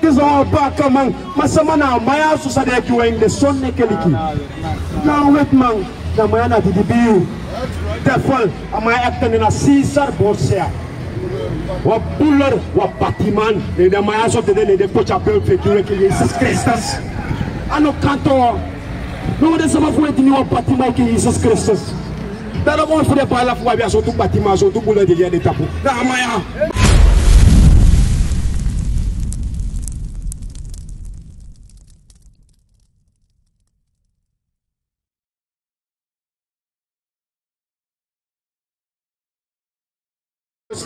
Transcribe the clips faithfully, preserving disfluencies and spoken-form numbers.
Wan bakaman, ma sama na a man ya so san den e gi wan ini den sonde keliki? Na wan wetiman, na a man ya na didibi. Therefore, a man ya e akte na Caesar Borgia. Wan buler, wan batiman. Ne den man ya so tide, ne den poti a bel fu e gi wan enke Yesus Kristus. A no kan tu. No, den sama fu e dini wan batiman enke Yesus Kristus. Dati na wan fu den baala fu wi abi a sortu batiman, a sortu buler di de a den tapu. Na a man ya.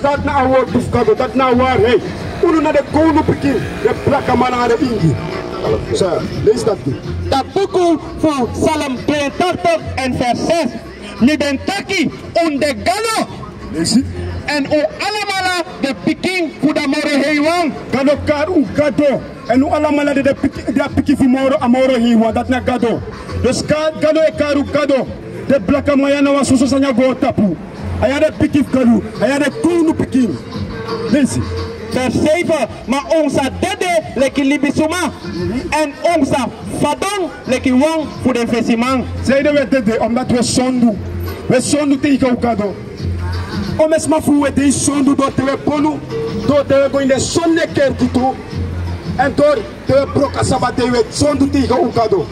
Dati na a wortu fu Gado, dati na a waarheid. Unu na den kownu pikin, den blakaman nanga den ingi. Sa, leisi dati. A buku fu Psalm tweeëndertig en vers zes. Mi ben taki, un de Gado. Leisi. En un alamala de pikin fu a moro heiwan. Gado kari un Gado. En un alamala de, de piki-, de a pikin fu moro, a moro heiwan, dati na Gado. Dus Ga-, Gado e kari un Gado. Den blakaman ya na wan soso sani a go tapu. A ya de pikin fu Gado, a ya de kownu pikin. Leisi. Vers zeven, ma un sa dede leki libisuma, en un sa fadon leki wan fu den fesiman. Sanede wi e dede? Omdat wi e sondu. Wi e sondu tegen un Gado. Omeni sma fu wi e de ini sondu, doo te wi e bonu, doo te wi e go ini den sonde kerki tu, en doo te wi e broko a Sabbat dei, wi e sondu tegen un Gado.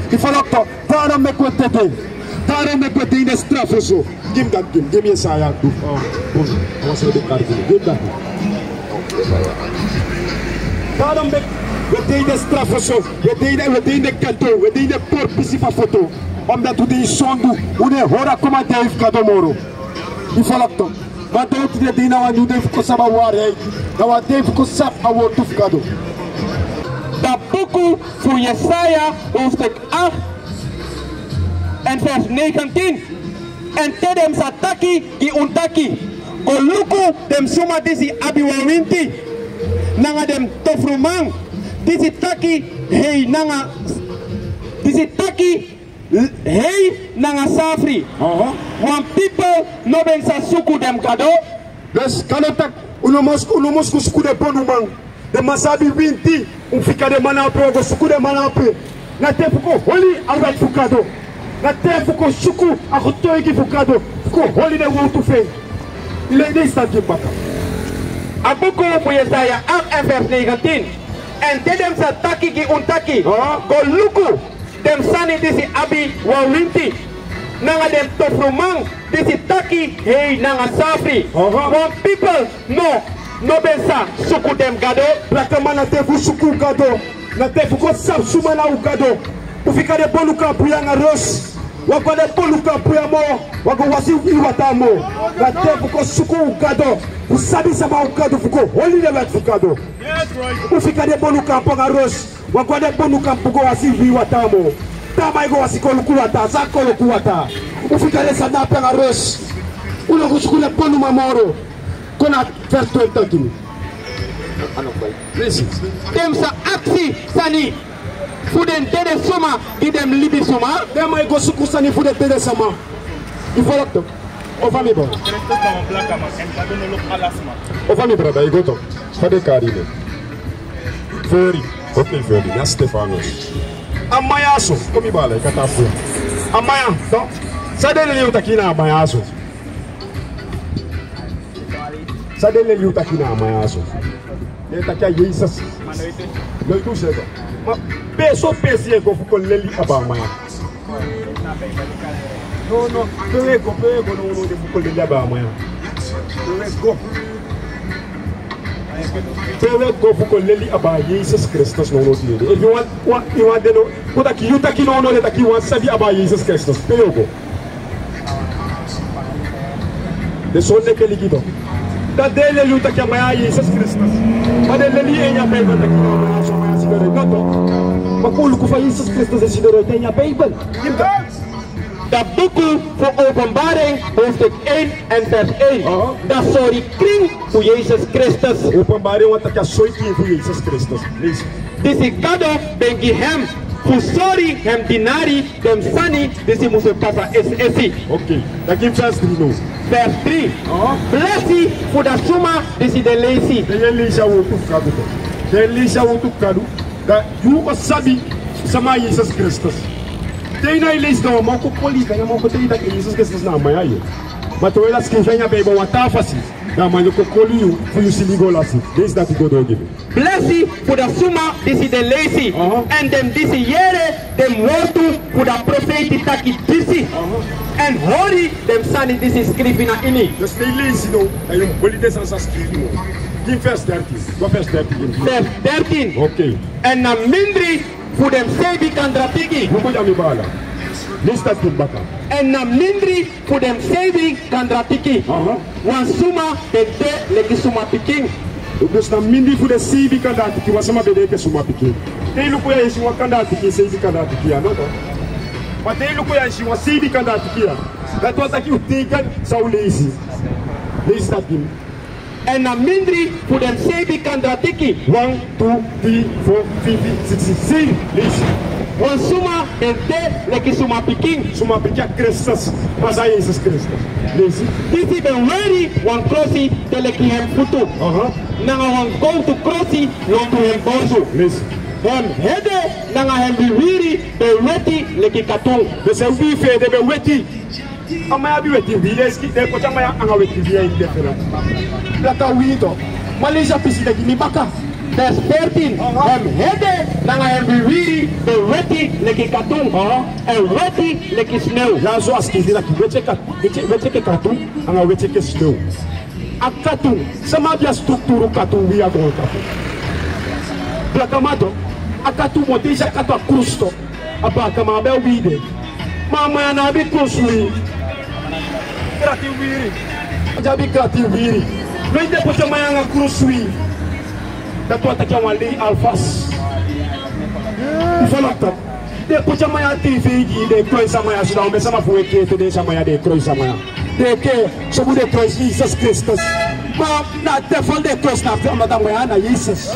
Yu e follow toch? Daarom meki wi e dede. Daarom meki wi e de ini den straf so. Gi mi dati, gi mi, gi mi Yesaya tu. Oh, bun. A wan sani de kari gi mi. Gi mi dati. Daarom meki wi e de ini den straf so. Wi e de ini den, wi e de ini den ghetto, wi e de ini den pori pisi fu a foto. Omdat un de ini sondu, un no e hori a komandei fu Gado moro. Yu e follow toch? Ma dati de, dei na wan nyun dei fu kon sabi a waarheid. Na wan dei fu kon sabi a wortu fu Gado. A buku fu Yesaya, hoofdstuk acht en vers negentien. En te den sa taki gi un taki: Go luku den suma disi abi wan winti, nanga den tofruman disi taki hei nanga, disi taki hei nanga safri. Aha. Wan pipel no ben sa suku den Gado. Dus Gado taki, un no mus, un no mus go suku den bonuman. Den man san abi winti, un fika den man na ape, un go suku den man na ape. Na ten fu kon holi a wet fu Gado. Na ten fu kon suku a kotoigi fu Gado, fu kon holi den wortu fu en. Leisi dati baka. A buku fu Yesaya acht en vers negentien. En te den sa taki gi un taki: Aha. Go luku den sani disi abi wan winti, nanga den tofruman disi taki hei nanga safri. Aha. Wan pipel no, no ben sa suku den Gado. Blakaman, na ten fu suku Gado. Na ten fu kon sabi suma na un Gado. Un fika den bonukampu ya nanga rust. Un á go a den bonukampu ya moo. Un á go wasi wi wataa moo. Na ten fu kon suku un Gado. Fu sabi sama un Gado, fu kon holi den wet fu Gado. Un fika den bonukampu nanga rust. Un á go a den bonukampu go wasi wi wataa moo. Tamaa yu go wasi koloku wataa, san koloku wataa? Un fika den sani na ape nanga rust. Un no go suku den bonuman moro. Kon na vers twenti, taki mi. Leisi. Den sa aksi sani fu den dede suma gi den libisuma. Den man e go suku sani fu den dede sama. Yu e follow toch? Over mi, brada. Over mi, brada, yu go toch. Fa den kari yu? Fori. Ok, Fori. Na Stefanus. A man ya so. Kon mi, baala, yu kan tapu. A man ya so. San den leli yu taki na a man ya so? San den leli yu taki na a man ya so? Den taki a Yesus. No, yu tu srefi. Ma pe so, pe so yu e go fu kon leli abra a man ya? No, no. Pe wi e go, pe wi e go, no, no, de fu kon leli abra a man ya? Pe wi e go? Pe wi e go fu kon leli abra Yesus Kristus, no, no, de? Efu yu wani, wan, yu wani de, no, kon taki, yu taki no, no, den taki yu wani sabi abra Yesus Kristus. Pe yu o go? Den sonde keliki tu. Dan den e leli yu taki a man ya a Yesus Kristus. Ma den leli yu ini a Bijbel taki a man ya so, a man ya sidon doro tu. Ma kon luku fa Yesus Kristus e sidon doro ini a Bijbel. A buku fu Openbaring, hoofdstuk één en vers één. Aha. A sori krin fu Yesus Kristus. Openbaring wani taki a sori krin fu Yesus Kristus. Leisi. Disi Gado ben gi hem fu sori hem dinari den sani disi musu pasa es'esi. Ok. Dan gi mi vers drie now. Vers drie. Aha. Blesi fu a suma disi e leisi. Den e leisi a wortu fu Gado. Dan yu leisi a wowtu kadu, dan yu o sabi sama na Yesus Kristus. Te yu no e leisi, dan wan man o kon koli yu, dan yu man o kon taigi yu taki Yesus Kristus na a man ya. Ma te wi lasi skrifi a ini a Bijbel wan taa fasi, dan a man o kon koli yu fu yu sili go lasi. Leisi dati go doro gi mi. Blesi fu den suma disi den leisi, aha, èn den disi yere den wortu fu a profeiti taki disi, aha, èn hori den sani disi skrifi na ini. Dus te yu leisi now, dan yu mus hori den sani san skrifi now. Gi mi vers dertien. Go vers dertien gi mi. Vers dertien. Oké. Èn na mindri fu den seibi kandratiki. Luku ya, mi baala. Leisi dati baka. Èn na mindri fu den seibi kandratiki, aha, wan suma ben de leki suma pikin. Dus na mindri fu den seibi kandratiki wan suma ben de leki suma pikin. Te yu luku ya, yu si wan kandratiki, seibi kandratiki ya, no, no. Ma te yu luku ya, yu si wan seibi kandratiki ya. Dati wani taki yu teken san un leisi. Leisi dati gi mi. Èn na mindri fu den seibi kandratiki. Wan, tu, tri, fo, fifi, siksi, sei. Leisi. Wan suma ben de leki suma pikin. Suma pikin a Kristus. Pasa Yesus Kristus. Leisi. Disi ben weri wan krosi te leki en futu. Aha. Nanga wan gowtu krosi lontu en borsu. Leisi. En ede nanga en wiwiri ben weti leki katun. Dus en wiwiri fu en ede ben weti. A man ya abi weti wiwiri, den skin, den e poti a man ya anga weti wiwiri a ini den fere. Blaka, wini tu. Ma leisi a pisi de gi mi baka. Vers dertien. Aha. En ede nanga en wiwiri ben weti leki katun. Aha. Èn weti leki snew. Ya so a skrifi taki weti kat-, weti, weti enke katun, anga weti enke snew. A katun, sama abi a strukturu katun, wi a goontapu. Blakaman tu, a katun, mo te yu si a katun a krusu tu. A bakaman ben abi wi de. Ma a man ya no abi krusu wi. Krati wiwiri. A abi krati wiwiri. No, yu de poti a man ya anga krusu wi. Dati wani taki a wan lei alfasi. Yu follow up. Den poti a man ya a tv gi yu, den e kroisi a man ya so, dan omeni sama fu un e kee te den e si a man ya, den e kroisi a man ya. Den e kee, so bun den e kroisi Yesus Kristus. Ma na devil den e kroisi, na a man ya na Yesus.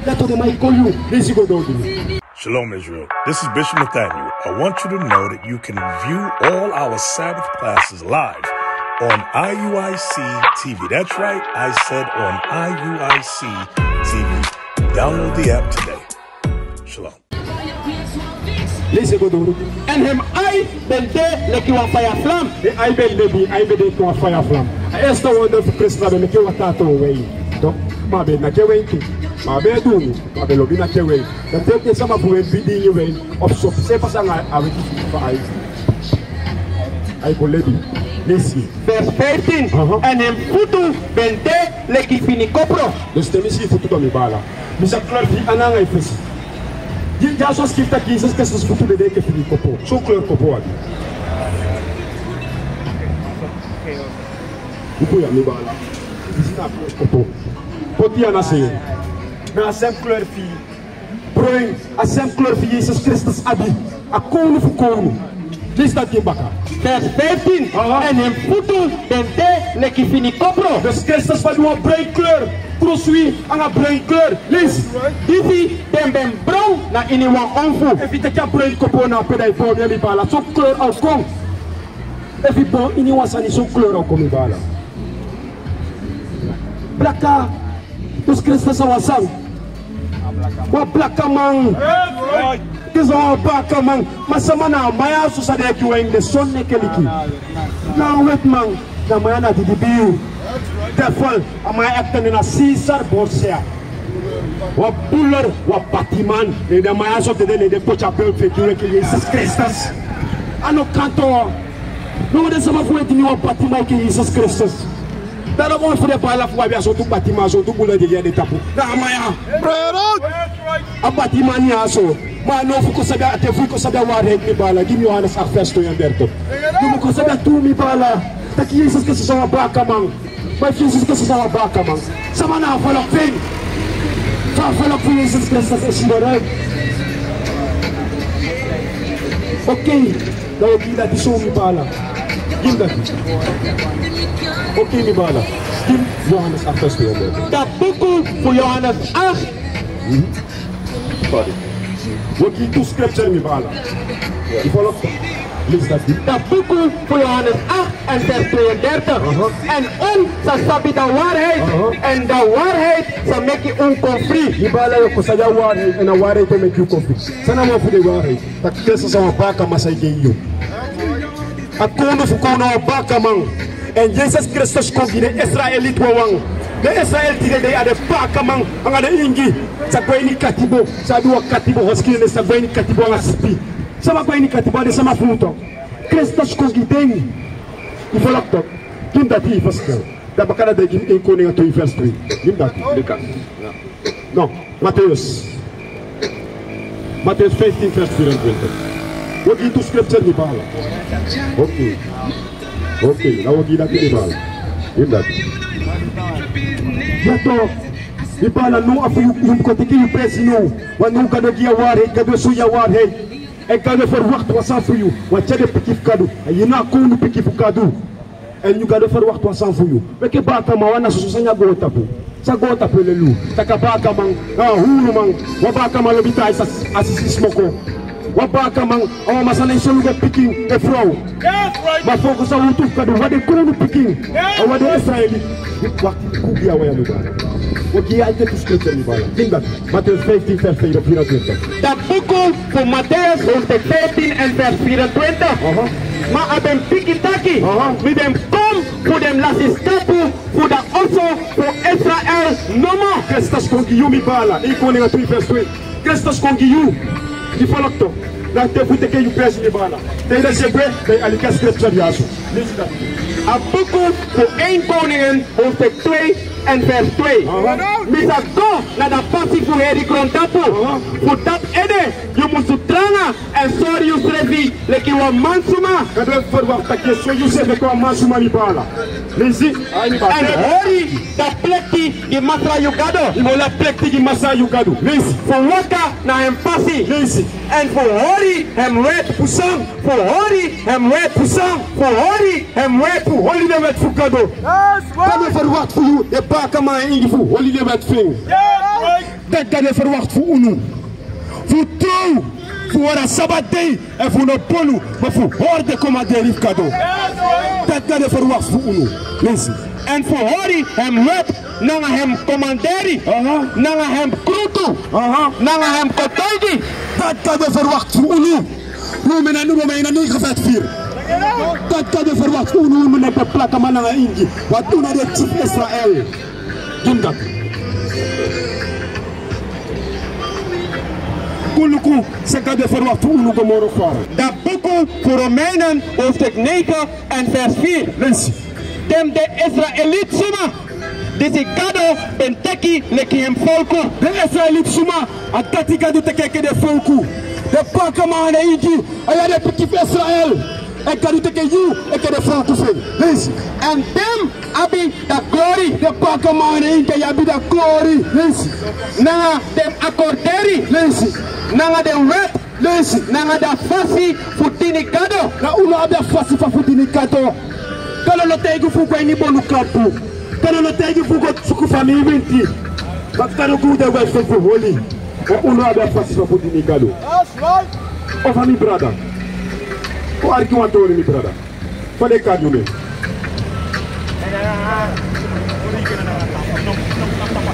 Dati o de man e koli yu, den si go doro gi yu. Shalom, Israel. This is Bishop Nathaniel. I want you to know that you can view all our Sabbath classes live on I U I C T V. That's right, I said on I U I C T V. Download the app today. Shalom. Leisi go doro. Èn en ai ben de leki wan faya flam. En ai ben de, en ai ben de leki wan faya flam. A eerste wonder fu Kristus, a ben meki wataa toon win. Toch? Ma a ben naki en win tu. Ma a ben du, ma a ben lobi naki en win. Dan te den sama fu un e dringi win, of so, san e pasa anga a weti fu ai? Ai kon lebi. Leisi. Vers vijftien. Aha. Èn en futu ben de leki fini kopro. Dus te mi si futu, mi baala, mi sa kleur fi en ana anga en fesi. Dyaso a skrifi taki Yesus Kristus futu ben de enke fini kopro. Sortu kleur kopro a abi? Luku ya, mi baala. Disi na a kleur kopro. Poti ya na se. Na a sem kleur fi bruin, a sem kleur fi Yesus Kristus abi. A kownu fu kownu. Leisi dati baka. Vers vijftien. Aha. Èn en futu ben de leki fini kopro. Dus Kristus abi wan bruin kleur. Krusu wi anga bruin kleur. Leisi. Disi den ben boon na ini wan onfu. Efu yu teki a bruin kopro na ape, dan yu boon, mi baala. Sortu kleur a o kon? Efu yu boon ini wan sani, sortu kleur a o kon, mi baala? Blaka. Dus Kristus a wan san? Wan blakaman. Kristus a wan bakaman. Ma sama na a man ya so san den e gi wan ini den soni enke leki? Na wan wetiman. Na a man ya na didibii. Therefore, a man ya e akte na Caesar Borgia. Wan buler, wan batiman. Ne den man ya so tide, ne den poti a bel fu en gi wi enke Yesus Kristus. A no kan tu. No, den sama fu wi e dini wan batiman enke Yesus Kristus. Daarom wan fu den baala fu wi abi a sortu batiman, a sortu buler di e de a den tapu. Na a man ya. A batiman ya so. Ma a no fu kon sabi a, te fu kon sabi a waarheid, mi baala. Gi mi Johannes acht vers tweeëndertig. Yu mus kon sabi a tu, mi baala. Taki Yesus Kristus a wan bakaman. Ma efu Yesus Kristus a wan bakaman, sama na a follow fu en? Fa a follow fu Yesus Kristus e sidon? Oké, dan wi o gi yu dati so, mi baala. Gi mi dati. Oké, mi baala. Gi mi Johannes acht vers tweeëndertig. A buku fu Johannes acht. Mhm. Sorry. Wi o gi yu tu scripture, mi baala. Yu follow? Leisi dati. Da buku fu Johannes acht en vers tweeëndertig. Aha. En un sa sabi da waarheid. Aha. En da waarheid sa meki un kon fri. Yu baala, yu o sabi a waarheid, en a waarheid o meki yu kon fri. San na a wan fu den waarheid? Taki Kristus na wan baakaman san e gi yu. A kownu fu kownu, wan baakaman. En Yesus Kristus kon gi den Israeliti wawan. Den Israeliti tide dei a den baakaman anga den ingi. San gwe ini katibo, san du a katibo, hoskinen san gwe ini katibo anga sipi. Sama gwe ini katibo, a den sama fu un tok. Kristus kon gi den. Yu folok tok. Gi mi dati, yu fasi tok. Dan baka dati gi mi Een Koningen twee vers twee. Gi mi dati. Lukas. No, Mateus. Mateus vijftien vers vierentwintig. Wi o gi tu scripture, mi baala. Oké. Oké, dan wi o gi dati, mi baala. Gi mi dati. Ya tok. Mi baala, now a fu yu, yu kon teki yu presi now. Want now Gado gi yu a waarheid, Gado sori yu a waarheid. En Gado e verwacht wan sani fu yu. Want yu na den pikin fu Gado. En yu na a kownu pikin fu Gado. En yu, Gado e verwacht wan sani fu yu. Meki baakaman, wan na soso sani a go tapu. San go tapu e leli yu. Taki a baakaman, a hunuman. Wan baakaman lobi tai, a sisi smoko. Wan baakaman, a wan masaa no e solugu en pikin, en frow. Yes, right. Ma fu kon san wi tu fu Gado, wan den kownu pikin. Yes. A wan den Israeli. Wakti, wi gi yu a wan ya, mi baala. Wi o gi yu a scripture, mi baala. Gi mi dati. Mateus vijftien vers vierentwintig. Da buku fu Mateus hoofdstuk vijftien en vers vierentwintig. Aha. Ma a ben piki taki, aha, mi ben kon fu den lasi skapu fu da oso fu Israel nomo. Kristus kon gi yu, mi baala. Een Koningen twee vers twee. Kristus kon gi yu. Yu folok tok. Dan te fu teki yu presi, mi baala. Te yu de sebe, dan yu aliki a scripture dyaso. Leisi dati. A buku fu Een Koningen hoofdstuk twee en vers twee. Aha. Mi sa go na da pasi fu heri grontapu. Aha. Fu dati ede yu musu tranga en sori yusrefi leki wan mansuma. Gado e verwacht taki yu sori yusrefi leki wan mansuma, mi baala. Leisi. Ai, mi baala. En hori da plekti gi Masra yu Gado. Yu mu hori a plekti gi Masra yu Gado. Leisi. Fu waka na en pasi. Leisi. En fu hori en wet. Fu san? Fu hori en wet. Fu san? Fu hori en wet. Fu hori den wet fu Gado. Yes, right. Gado e verwacht fu yu, den baakaman, ingi, fu hori den wet fu en. Yes, right. Dati Gado e verwacht fu unu. Fu trouw, fu hori a sabat dei, en fu no bonu, ma fu hori den komanderi fu Gado. Yes, right. Dati Gado e verwacht fu unu. Leisi. En fu hori en wet, nanga en komanderi, aha, nanga en krutu, aha, nanga en kotoigi. Dati Gado e verwacht fu unu. Romeinen, Romeinen negen vers vier. Dati Gado e verwacht fu unu, unu na den baakaman nanga ingi. Want unu na den chief Israel. Gi mi dati. Kon luku san Gado e verwacht fu unu go moro fara. Da buku fu Romeinen hoofdstuk negen en vers vier. Leisi. Den Israeliti suma disi Gado ben teki leki en folku. Den Israeliti suma a dati Gado teki enke den folku. Den baakaman nanga den ingi, a yu na den pikin fu Israel. En Gado teki yu enke den folku fu en. Leisi. En den abi da glori. Den baakaman nanga den ingi abi da glori. Leisi. Nanga den akorderi. Leisi. Nanga den wet. Leisi. Nanga da fasi fu dini Gado. Na unu abi a fasi fa fu dini Gado. Gado no taigi fu go ini bonu kampu. Gado no taigi fu go suku famiri winti. Ma Gado gi unu den wet fu holi. Ma unu abi a fasi fa fu dini Gado. That's right. Of a mi brada. Kon arki wan tori, mi brada. Fa den e kari yu nen?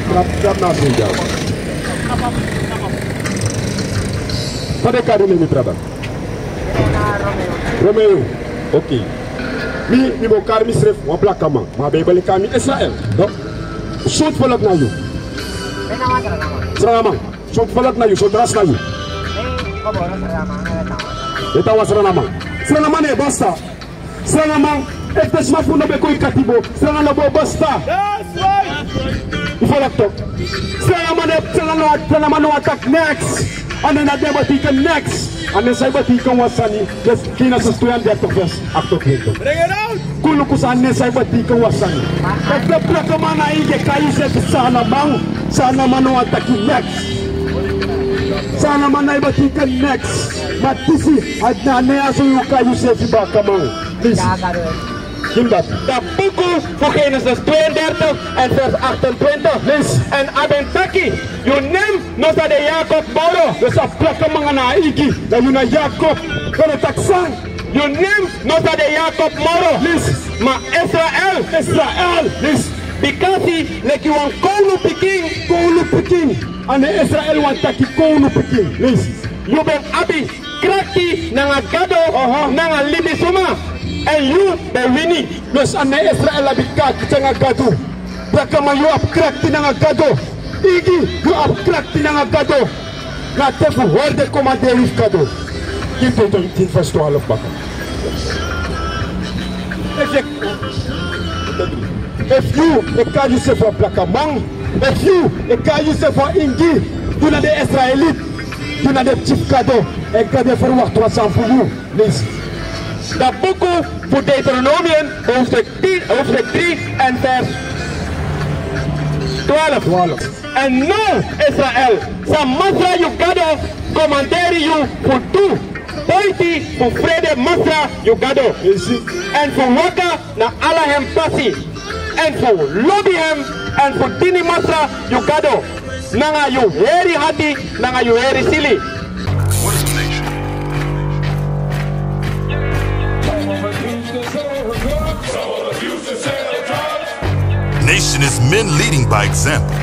Trap, trap na a seni dya. Fa den e kari yu nen, mi brada? Romeo. Oké. Mi, mi bo kari misrefi wan blakaman. Ma a ben e bali kari mi Israel. No? Sortu folku na yu? Srangaman. Sortu folku na yu, sortu ras na yu? Yu tan wan Srangaman. Srangaman no e basta. Srangaman, efu den sma fu unu no ben kon ini katibo, Srangaman no bo basta. Yu folok tok. Srangaman no, Srangaman no, Srangaman no wani taki neks. A nen na den e betekent neks. A nen san e betekent wan sani. Dus Genesis twee en dertig vers achtentwintig. Kon luku san a nen san e betekent wan sani. Efu den blakaman na ingi e kari yusrefi Srangaman, Srangaman no wani taki neks. Srangaman no e betekent neks. Ma disi, a na a nen ya so yu kari yusrefi blakaman. Please. Gi mi dati. Da buku fu Genesis twee en dertig en vers achtentwintig. Leisi. En a ben taki, yu nen no sa de Yakob boro. Dus a blakaman na a ingi, dan yu na Yakob. Gado taki san? Yu nen no sa de Yakob moro. Listen. Ma Israel. Israel. Listen. Bikasi leki wan kownu pikin. Kownu pikin. A no Israel wani taki kownu pikin. Listen. Yu ben abi krakti nanga Gado, aha, nanga libisuma, èn yu ben wini. Los a no Israel abi krakti nanga Gado. Blakaman, yu abi krakti nanga Gado. Ingi, yu abi krakti nanga Gado. Na te fu hori den komanderi fu Gado. Gi Deuteronomium tin vers twaalf baka. Efu, efu yu e kari yusrefi wan blakaman, efu yu e kari yusrefi wan ingi, yu na den Israelit, yu na den pikin fu Gado, èn Gado e ferwakti wan sani fu yu. Leisi. Da buku fu Deuteronomium, hoofdstuk tien, hoofdstuk drie en vers twaalf. Twaalf. Èn now, Israel, san Masra yu Gado komanderi yu fu du, boiti fu frede Masra yu Gado. Leisi. Èn fu waka na ala en pasi, èn fu lobi en, èn fu dini Masra yu Gado nanga yu heri ati, nanga yu heri sili. Nation is men leading by example.